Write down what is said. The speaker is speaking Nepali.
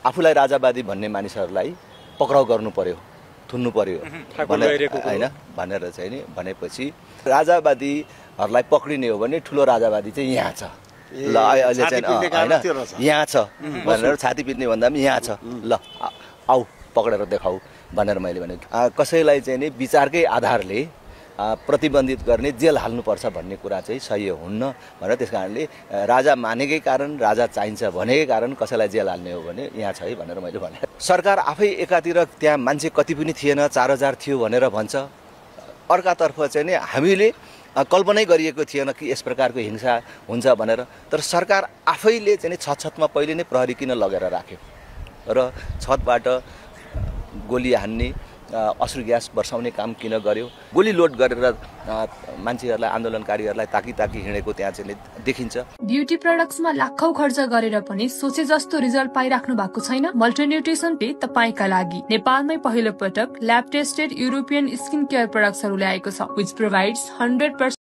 आफूलाई राजावादी भन्ने मानिसहरूलाई पक्राउ गर्नु पर्यो, थुन्नु पर्यो हैन भनेर चाहिँ नि भनेपछि राजावादीहरूलाई पक्रिने हो भने ठुलो राजावादी चाहिँ यहाँ छ ल, अहिले चाहिँ हैन यहाँ छ भनेर छाती पिट्ने भन्दा पनि यहाँ छ ल आऊ पक्रेर देखाऊ भनेर मैले भने कसैलाई चाहिँ नि विचारकै आधारले प्रतिबन्धित गर्ने जेल हाल्नुपर्छ भन्ने कुरा चाहिँ सही हुन्न भनेर त्यसकारणले राजा मानेकै कारण राजा चाहिन्छ भनेकै कारण कसैलाई जेल हाल्ने हो भने यहाँ छ है भनेर मैले भने। सरकार आफै एकातिर त्यहाँ मान्छे कति पनि थिएन 4000 थियो भनेर भन्छ, अर्कातर्फ चाहिँ नि हामीले कल्पनै गरिएको थिएन कि यस प्रकारको हिंसा हुन्छ भनेर। तर सरकार आफैले चाहिँ छतमा पहिले नै प्रहरी किन लगेर राख्यो र छतबाट गोली हान्ने अश्रु ग्यास बर्साउने काम किन गर्यो, गोली लोड गरेर मान्छेहरूलाई आन्दोलनकारीहरूलाई ताकी हिँडेको त्यहाँ चाहिँ देखिन्छ। ब्युटी प्रोडक्ट्समा लाखौं खर्च गरेर पनि सोचे जस्तो रिजल्ट पाइराख्नु भएको छैन? मल्टी न्युट्रिसनले तपाईका लागि नेपालमै पहिलो पटक lab tested European skin care प्रोडक्ट्सहरू ल्याएको छ, which provides 100%